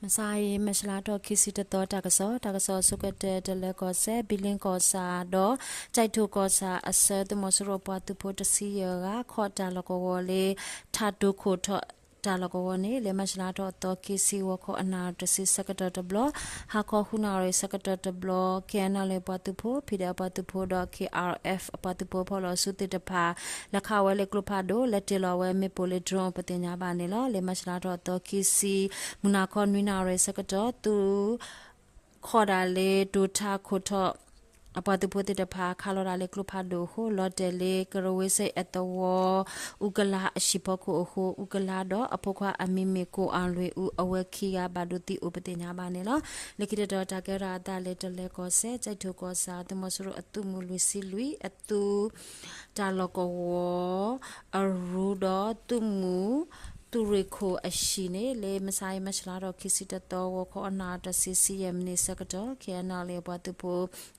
မဆါအံၤ မၢ်ၡလါထီၣ်ခံဆံတသီ တၢ်ကစီၣ်, တၢ်ကစီၣ်အဆိကတၢၢ် တလၢၤကီၢ်စဲၣ် ဘံလ့ကီၢ်ဆၣ်ဒီး ကၠဲးထိၣ်ကီၢ်ဆၣ်အဆၢ သုးမီၤစိရိၤအပှၤသုးဖိတဆံယဲၢ်ဂၤ ခီၣ်တၢ်လီၢ်ကဝီၤလၢ ထးတိၤခိၣ်ထီၣ်တၢ်လီၢ်ကဝီၤန့ၣ် လၢမၢ်ၡလါထီၣ်အသီခံဆံ ဂီၤခီအနၣ်ရံၣ်တဆံဆၢကတီၢ်တဘျီ, ဟါခီဃုနၣ်ရံၣ်ဆၢကတီၢ်တဘျီ ခဲအံၤန့ၣ်လၢပှၤသုးဖိ, ဖံးဒဲးအပှၤသုးဖိဒီး ခ့ၣ်အၣ်အၣ်အၣ် အပှၤသုးဖိဖီၣ်လီၤဆူသ့ၣ်တဖၣ် လဲၤခးဝဲလၢကျိဖးဒိၣ် လဲၤတ့ၢ်လီၤဝဲမ့ၣ်ပိၢ်လၢ drone အိၣ်ပသ့ၣ်ညါဘၣ်န့ၣ်လီၤ. လၢမၢ်ၡလါထီၣ်အသီခံဆံ မုၢ်နၤခီနွံနၣ်ရံၣ်ဆၢကတီၢ် သုး ခီၣ်ဒၣ်လၢတိၤထးခိၣ်ထီၣ် အပှၤသုးဖိသ့ၣ်တဖၣ် ခးလီၤဒၣ်လၢကျိဖးဒိၣ်အဃိ လီၤတဲာ်လၢကရဝ့စ့ၣ်အသဝီ အူကလါအဟံၣ်ဖီခိၣ်အဃိ အူကလါဒီးအဖိခွါအမံၤမ့ၢ်ကိၣ်အၣ်လွံၢ်အူ အဝဲခံဂၤဘၣ်ဒိသံအိၣ်ပသ့ၣ်ညါဘၣ်န့ၣ်လီၤ. လၢခံတတီၤတၢ်ကဲထီၣ်အသးလၢတလၢၤကီၢ်စဲၣ် ကၠဲးထိၣ်ကီၢ်ဆၣ် သုးမီၤစိရိၤအသုးမုၢ်လွံၢ်ဆံလွံၢ် အသုး တၢ်လီၢ်ကဝီၤ အရူဒီးသုးမုၢ် သုးရ့ၣ်ခိၣ်အဟံၣ်န့ၣ် လၢမဆါအံၤမၢ်ၡလါထီၣ်ခံဆံတသီ ဂီၤခီအနၣ်ရံၣ်တဆံဆံယဲၢ်မံးနံးဆၢကတီၢ် ခဲအံၤန့ၣ်လၢပှၤသုးဖိ,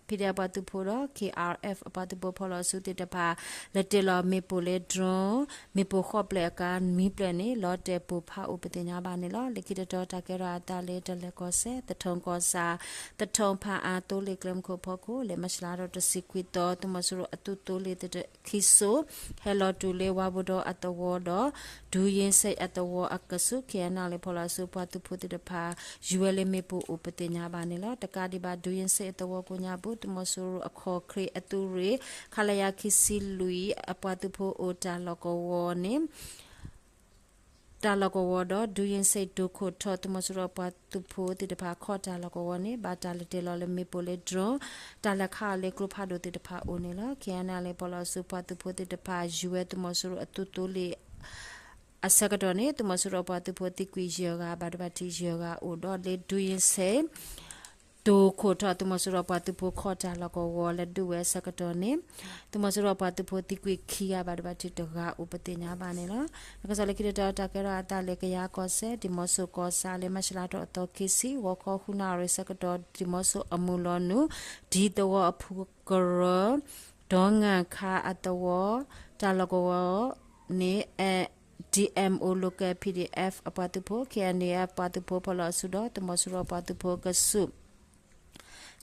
ဖံးဒဲးအပှၤသုးဖိဒီး ခ့ၣ်အၣ်အၣ်အၣ် အပှၤသုးဖိဖီၣ်လီၤဆူသ့ၣ်တဖၣ် လဲၤတ့ၢ်လီၤမ့ၣ်ပိၢ်လၢ drone မ့ၣ်ပိၢ်ဃိးဖျၢၣ်အကျါ နွံဖျၢၣ်န့ၣ် လီၤတဲာ်ပိၢ်ဖးအိၣ်ပသ့ၣ်ညါဘၣ်န့ၣ်လီၤ. လၢခံတတီၤတၢ်ကဲထီၣ်အသးလၢတလၢၤကီၢ်စဲၣ် သထူကီၢ်ဆၣ် သထူဖၣ်အၣ်သိလ့ၣ်ကျဲမုၢ်ခိၣ်ဖီခိၣ် လၢမၢ်ၡလါထီၣ်တဆံခွံသီ သုးမီၤစိရိၤအသုးသိလ့ၣ်သထူ ခံစိ ဟဲလီၤတုၤလၢဝါဘိဒီအသဝီဒီး ဒူယ့စ့ၣ်အသဝီအကဆူး ခဲအံၤန့ၣ်လၢ ဖီၣ်လီၤဆူပှၤသုးဖိသ့ၣ်တဖၣ် ယူၤဝဲလၢမ့ၣ်ပိၢ်အိၣ်ပသ့ၣ်ညါဘၣ်န့ၣ်လီၤ. တကးဒံးဘၣ် ဒူယ့စ့ၣ်အသဝီကိးညါပူၤ သုးမီၤစိရိၤအခီၣ်ခရံာ်အသုးရ့ၣ် ခလရ ခံဆံလွံၢ် အပှၤသုးဖိအိၣ်တၢ်လီၢ်ကဝီၤန့ၣ် တၢ်လီၢ်ကဝီၤဒီး ဒူယ့စ့ၣ်တိၤခိၣ်ထီၣ် သုးမီၤစိရိၤအပှၤသုးဖိသ့ၣ်တဖၣ် ခီၣ်တၢ်လီၢ်ကဝီၤန့ၣ် ဘၣ်တၢ်လဲၤတ့ၢ်လီၤလၢမ့ၣ်ပိၢ်လၢ drone တၢ်လဲၤခးအီၤလၢကျိဖးဒိၣ်သ့ၣ်တဖၣ်အိၣ်န့ၣ်လီၤ. ခဲအံၤန့ၣ်လၢ ဖီၣ်လီၤဆူပှၤသုးဖိသ့ၣ်တဖၣ် ယူၤဝဲသုးမီၤစိရိၤအသုးသိလ့ၣ် အဆၢကတီၢ်န့ၣ် သုးမီၤစိရိၤအပှၤသုးဖိသံကွံာ်ယဲၢ်ဂၤ ဘၣ်ဒိဘၣ်ထံးယဲၢ်ဂၤအိၣ်ဒီး လၢဒူယ့စ့ၣ် တိၤခိၣ်ထီၣ် သုးမီၤစိရိၤအပှၤသုးဖိခီၣ်တၢ်လီၢ်ကဝီၤလဲၤဒုးဝဲအဆၢကတီၢ်န့ၣ် သုးမီၤစိရိၤအပှၤသုးဖိသံကွံာ်ခံဂၤ ဘၣ်ဒိဘၣ်ထံးတဂၤအိၣ်ပသ့ၣ်ညါဘၣ်န့ၣ်လီၤ. တၢ်ကစီၣ်လၢခံတတီၤတၢ်ကဲထီၣ်အသးလၢကယၤကီၢ်စဲၣ် ဒံၣ်မီဆိၣ်ကီၢ်ဆၣ် လၢမၢ်ၡလါထီၣ်အသီခံဆံ ဂီၤခီဃုနၣ်ရံၣ်ဆၢကတီၢ် ဒံၣ်မီဆိၣ်အမုၢ်လီၤနုာ် ဒ်သဝီအဖုကရၢ ဒီငၣ်ခါအသဝီ တၢ်လီၢ်ကဝီၤန့ၣ် DMO Local PDF အပှၤသုးဖိ KNDF ပှၤသုးဖိဖီၣ်လီၤအစုဒီး သုးမီၤစိရိၤပှၤသုးဖိကဆူး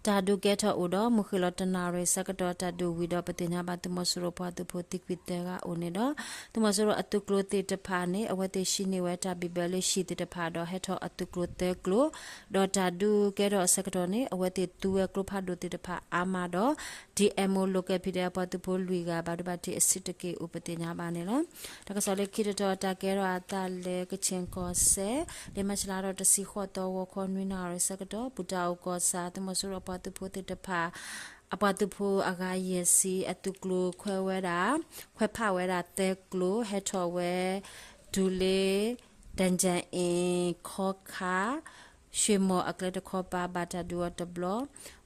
တၢ်ဒုးကဲထီၣ်အိၣ်ဒီး မုၢ်ဃ့ၢ်လီၤတနၣ်ရံၣ်ဆၢကတီၢ် တၢ်ဒုးဝံၤဒီး ပသ့ၣ်ညါဘၣ်သုးမီၤစိရိၤပှၤသုးဖိသံကွံာ်သၢဂၤအိၣ်န့ၣ်ဒီး သုးမီၤစိရိၤအသုးကျိၤသ့ၣ်တဖၣ်န့ၣ် အဝဲသ့ၣ်ဟံးန့ၢ်ဝဲတၢ်ဘံၣ်ဘၢလၢဟံၣ်သ့ၣ်တဖၣ်ဒီးဟဲထီၣ်အသုးကျိၤသၢကျိၤ ဒီးတၢ်ဒုးကဲထီၣ်အဆၢကတီၢ်န့ၣ် အဝဲသ့ၣ်သူဝဲကျိဖးဒိၣ်သ့ၣ်တဖၣ်အါမးဒီး DMO Local PDF ပှၤသုးဖိလွံၢ်ဂၤ ဘၣ်ဒိဘၣ်ထံးအဆံးတက့ၢ်အိၣ်ပသ့ၣ်ညါဘၣ်န့ၣ်လီၤ. တၢ်ကစီၣ်လၢခံတတီၤတၢ်ကဲထီၣ်အသးလၢကခၠ့ၣ်ကီၢ်စဲၣ် လၢမၢ်ၡလါထီၣ်တဆံဃိးသီ ဂီၤခီနွံနၣ်ရံၣ်ဆၢကတီၢ် ပူၤတၢ်အိၣ်ကီၢ်ဆၣ် သုးမီၤစိရိၤအပှၤသုးဖိသ့ၣ်တဖၣ် အပှၤသုးဖိအဂၤယဲၢ်ဆံ အသုးကျိၤခွဲဝဲဒၣ် ခွဲးဖးဝဲဒၣ်သၢကျိၤ ဟဲထီၣ်ဝဲ တုၤလၢ တၢ်ကၠၣ်အ့ၣ်ခီခါ ရွှေမှော်အကျဲတခီပၤ ဘၣ်တၢ်ဒုးအီၤတဘျီ,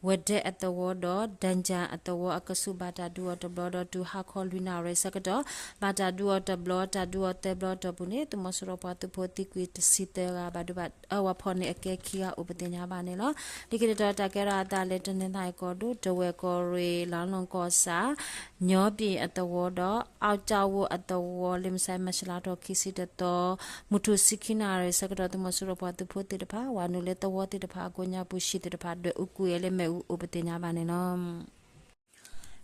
ဝဲၤဒၢးအသဝီဒီး တၢ်ကၠၣ်အသဝီအကဆူး ဘၣ်တၢ်ဒုးအီၤတဘျီဒီး တုၤဟါခီလွံၢ်နၣ်ရံၣ်ဆၢကတီၢ် ဘၣ်တၢ်ဒုးအီၤတဘျီ တၢ်ဒုးအီၤသၢဘျီအတီၢ်ပူၤန့ၣ် သုးမီၤစိရိၤပှၤသုးဖိသံကွံာ်တဆံသၢဂၤ ဘၣ်ဒိဘၣ် အဝဲဖီၣ်န့ၢ်အကဲခံဂၤအိၣ်ပသ့ၣ်ညါဘၣ်န့ၣ်လီၤ. လၢခံတတီၤတၢ်ကဲထီၣ်အသးလၢတနီသရံၣ်ကီၢ်ဒိၣ် တဝဲၢ်ကီၢ်ရ့ၣ် လါလီၢ်ကီၢ်ဆၣ် ညီပံၣ်အသဝီဒီး အီၣ်ကၠီဝိအသဝီ လၢမုၢ်ဆါမၢ်ၡလါထီၣ်ခံဆံတသီ မုၢ်ထူၣ်ဆံခံနၣ်ရံၣ်ဆၢကတီၢ် သုးမီၤစိရိၤပှၤသုးဖိသ့ၣ်တဖၣ် ဝၤနုာ်လၢသဝီသ့ၣ်တဖၣ်အကိးညါပူၤ ဟံၣ်သ့ၣ်တဖၣ်ဒွဲၣ်အူကွံာ်ဝဲလၢမ့ၣ်အူအိၣ်ပသ့ၣ်ညါဘၣ်န့ၣ်လီၤ.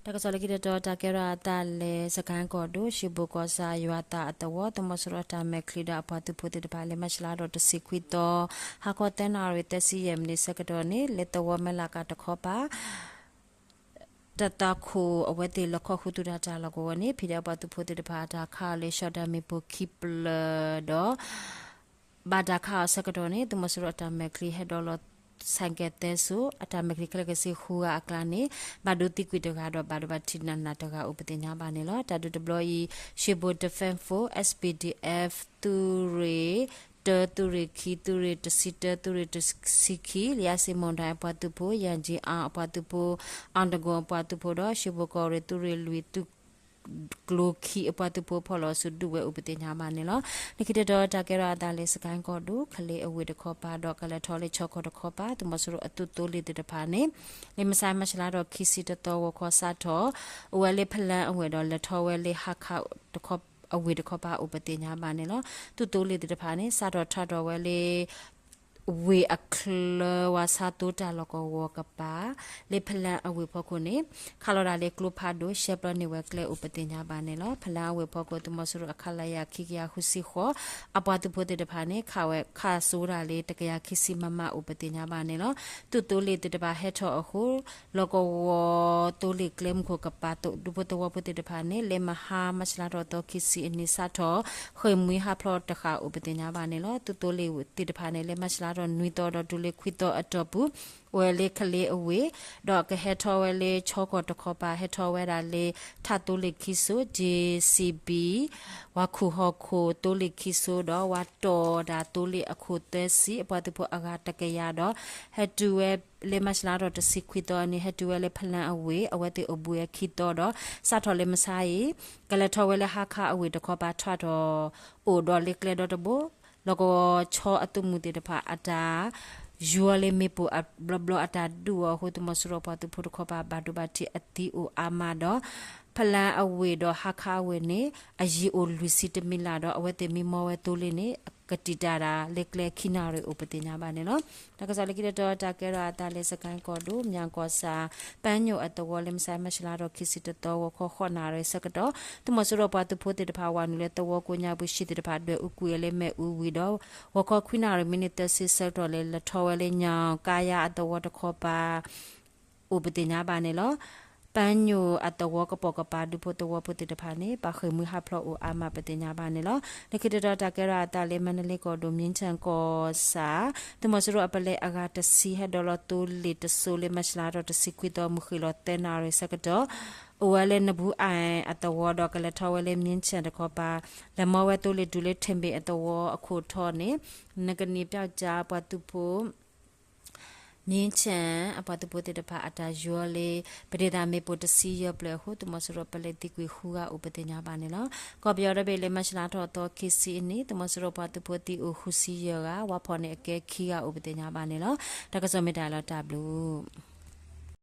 တၢ်ကစီၣ်လၢခံတတီၤတၢ်ကဲထီၣ်အသးလၢ စကဲၣ်ကီၢ်ဒိၣ် ၡ့ဘိၣ်ကီၢ်ဆၣ် ယွၤသးအသဝီ သုးမီၤစိရိၤအတၢ်မဲာ်ချံဒီးအပှၤသုးဖိသ့ၣ်တဖၣ် လၢမၢ်ၡလါထီၣ်တဆံခွံသီ ဟါခီသၢနၣ်ရံၣ်သၢဆံယဲၢ်မံးနံးဆၢကတီၢ်န့ၣ် လၢသဝီမဲၢ်လးကးတခီပၤ တၢ်သွၣ်ခိၣ်အဝဲသ့ၣ်လီၤခီၣ်ဃုာ်သုးတၢ်တၢ်လီၢ်ကဝီၤန့ၣ် ဖံးဒဲးအပှၤသုးဖိသ့ၣ်တဖၣ် တၢ်ခးအီၤလၢ ရှီၣ်ဒၣ်မ့ၣ်ပိၢ်ခံဖျၢၣ်ဒီး ဘၣ်တၢ်ခးအီၤဆၢကတီၢ်န့ၣ် သုးမီၤစိရိၤအတၢ်မဲာ်ချံဟဲဒီးလီၤ ဆိုင်ကယ်သၢစိၤ အတၢ်မဲာ်ချံခဲလၢာ်ခဲဆ့ဃုဂၤအကျါန့ၣ် ဘၣ်ဒိသံကွံာ်တဂၤဒီး ဘၣ်ဒိဘၣ်ထံးနးနးတဂၤအိၣ်ပသ့ၣ်ညါဘၣ်န့ၣ်လီၤ. တၢ်ဒုးတဘျီအံၤ ၡ့ဘိၣ် Defense Force, S P D F သုးရ့ၣ်တၢ သုးရ့ၣ်ခံ သုးရ့ၣ်တဆံတၢ သုးရ့ၣ်တဆံခံ လံာ်စံမုၢ်ဒၣ်အပှၤသုးဖိ ယၣ်ကၠံအါအပှၤသုးဖိ အီၣ်တကိၣ်အပှၤသုးဖိဒီး ၡ့ဘိၣ်ကီၢ်ရ့ၣ် သုးရ့ၣ်လွံၢ် သုး ကျိခံအပှၤသုးဖိ ဖီၣ်လီၤအစုဒုးဝဲအိၣ်ပသ့ၣ်ညါဘၣ်န့ၣ်လီၤ. လၢခံတတီၤတၢ်ကဲထီၣ်အသးလၢ စကဲၣ်ကီၢ်ဒိၣ် ကလ့အဝ့ၢ်တခီပၤဒီး ကလဲၤထီၣ်လၢချီၣ်ကီၢ်တခီပၤ သုးမီၤစိရိၤအသုးသိလ့ၣ်သ့ၣ်တဖၣ်န့ၣ် လၢမုၢ်ဆါမၢ်ၡလါထီၣ်ခံဆံတသီ ဂီၤခီစးထီၣ် အိၣ်ဝဲလၢဖလါအဝ့ၢ်ဒီး လဲၤထီၣ်ဝဲလၢဟါခးတခီ အဝ့ၢ်တခီပၤအိၣ်ပသ့ၣ်ညါဘၣ်န့ၣ်လီၤ. သုးသိလ့ၣ်သ့ၣ်တဖၣ်န့ၣ် စးထီၣ်ထးထီၣ်ဝဲလၢ ဝ့ၢ်အချၢဝါဆါသိတၢ်လီၢ်ကဝီၤကပၤ လၢဖလါအဝ့ၢ်ဖီခိၣ်န့ၣ် ခးလီၤဒၣ်လၢကျိဖးဒိၣ် ရှဲပျီန့ၢ်ဝဲကျဲအိၣ်ပသ့ၣ်ညါဘၣ်န့ၣ်လီၤ. ဖလါအဝ့ၢ်ဖီခိၣ် သုးမီၤစိရိၤအ ခလရ ခံကယၤဃုဆံဃိး အပှၤသုးဖိသ့ၣ်တဖၣ်န့ၣ် ခးဝဲခးစိဒၣ်လၢတကယၤခံဆံ မမ အိၣ်ပသ့ၣ်ညါဘၣ်န့ၣ်လီၤ. သုးသိလ့ၣ်သ့ၣ်တဖၣ်ဟဲထီၣ်အဃိ လီၢ်ကဝီၤသိလ့ၣ်ကျဲမုၢ်ခိၣ်ကပၤ ဒူဖိသဝီဖိသ့ၣ်တဖၣ်န့ၣ် လၢမဟါမၢ်ၡးလါထီၣ်သီခံဆံအနံၤ စးထီၣ် ဃ့ၢ်မှံဟးဖျိးတဃၣ်အိၣ်ပသ့ၣ်ညါဘၣ်န့ၣ်လီၤ. သုးသိလ့ၣ်သ့ၣ်တဖၣ်န့ၣ် လၢမၢ်ၡးလါထီၣ်နွံသီဒီးတုၤလၢခွံသီအတီၢ်ပူၤ အိၣ်ဝဲလၢကလ့အဝ့ၢ် ဒီးကဟဲထီၣ်ဝဲလၢခၠီကီၢ်တခီပၤ ဟဲထီၣ်ဝဲဒၣ်လၢ ထးသိလ့ၣ်ခံစိ J C B ဝၤခူၣ်ဟီၣ်ခိၣ်သိလ့ၣ်ခံစိ ဒီးဝၤတီၢ်ဒၣ်သိလ့ၣ်အခိၣ်သၢဆံ အပှၤသုးဖိအဂၤတကယၤဒီး ဟဲတုၤဝဲလၢမၢ်ၡးလါထီၣ်တဆံခွံသီန့ၣ် ဟဲတုၤဝဲလၢဖလါအဝ့ၢ် အဝဲသ့ၣ်အိၣ်ဘှံးဝဲခံသီဒီး စးထီၣ်လၢမဆါအံၤ ကလဲၤထီၣ်ဝဲလၢဟါခါအဝ့ၢ်တခီပၤ ထီၣ်ထီၣ်အိၣ်ဒီးလၢကျဲဒီတဘိ လီၢ်ကဝီၤဆီအသုးမုၢ်သ့ၣ်တဖၣ်အတၢ် ယွၤလၢမ့ၣ်ပိၢ်အဘျီဘျီအတၢ်ဒုးအီၤအဃိ သုးမီၤစိရိၤပှၤသုးဖိတခီပၤ ဘၣ်ဒိဘၣ်ထံးအသံအိၣ်အါမးဒီး ဖလါအဝ့ၢ်ဒီးဟါခါအဝ့ၢ်န့ၣ် အယံၤအိၣ်လွံၢ်ဆံတမံၤလၢ်ဒီး အဝဲသ့ၣ်မ့ၢ်မီဝဲသိလ့ၣ်န့ၣ် ကတံာ်တာ်ဒၣ်လၢကျဲခံနၣ်ရံၣ်အိၣ်ပသ့ၣ်ညါဘၣ်န့ၣ်လီၤ. တၢ်ကစီၣ်လၢခံတတီၤ တၢ်ကဲထီၣ်အသးလၢစကဲၣ်ကီၢ်ဒိၣ် မၠၣ်ကီၢ်ဆၣ် ပၢညိၣ်အသဝီလၢမဆါမၢ်ၡးလါထီၣ်ခံဆံတသီ ဂီၤခီဃိးနၣ်ရံၣ်ဆၢကတီၢ် သုးမီၤစိရိၤပှၤသုးဖိသ့ၣ်တဖၣ် ဝၤနုာ်လၢသဝီကိးညါပူၤ ဟံၣ်သ့ၣ်တဖၣ်ဒွဲၣ်အူကွံာ်အီၤလၢမ့ၣ်အူဝံၤဒီး ဂီၤခီခွံနၣ်ရံၣ်မံးနံးသၢဆံဆၢကတီၢ် လဲၤထီၣ်ဝဲလၢညၣ်ကါယါအသဝီတခီပၤ အိၣ်ပသ့ၣ်ညါဘၣ်န့ၣ်လီၤ. ပၢညိၣ်အသဝီကပိာ်ကပၤ ဒူဖိသဝီဖိသ့ၣ်တဖၣ်န့ၣ် ပာ်ဃ့ၢ်မှံဟးဖျိးအိၣ်အါမးပသ့ၣ်ညါဘၣ်န့ၣ်လီၤ. လၢခံတတီၤ တၢ်ကဲထီၣ်အသးလၢမါနလ့ကီၢ်ဒိၣ် မၠ့ၣ်ဆၣ်ကီၢ်ဆၣ် သုးမီၤစိရိၤအပလဲအဂၤတဆံ ဟဲဒိးလီၤသိလ့ၣ်တစိၤလၢမၢ်ၡးလါထီၣ်တဆံခွံသီ မုၢ်ဃ့ၢ်လီၤသၢနၣ်ရံၣ်ဆၢကတီၢ် အိၣ်ဝဲလၢနဘူးအၣ်အသဝီဒီး ကလဲၤထီၣ်ဝဲလၢမၠ့ၣ်ဆၣ်တခီပၤ လဲၤမီဝဲသိလ့ၣ်တုၤလၢထ့ဘ့ၣ်အသဝီအခိၣ်ထီၣ်န့ၣ် နကနံၣ်ပျီကၠါ ပှၤသုးဖိ မၠ့ၣ်ဆၣ်အပှၤသုးဖိသ့ၣ်တဖၣ်အတၢ်ယွၤလၢ ပဒ့သးမ့ၣ်ပိၢ်တဆံယဲၢ်ဖျၢၣ်အဃိ သုးမီၤစိရိၤပလဲသံကွံာ်ဃုဂၤအိၣ်ပသ့ၣ်ညါဘၣ်န့ၣ်လီၤ. ကီၢ်ပယီၤတဘ့ၣ်လၢမၢ်ၡးလါထီၣ်သီခံဆံအနံၤ သုးမီၤစိရိၤပှၤသုးဖိသံအိၣ်ဃုဆံယဲၢ်ဂၤ ဝါဖီၣ်န့ၢ်အကဲခံဂၤအိၣ်ပသ့ၣ်ညါဘၣ်န့ၣ်လီၤ. တၢ်ကစီၣ်မ့ၢ်တၢ်လီၤတၢ်ဘျုး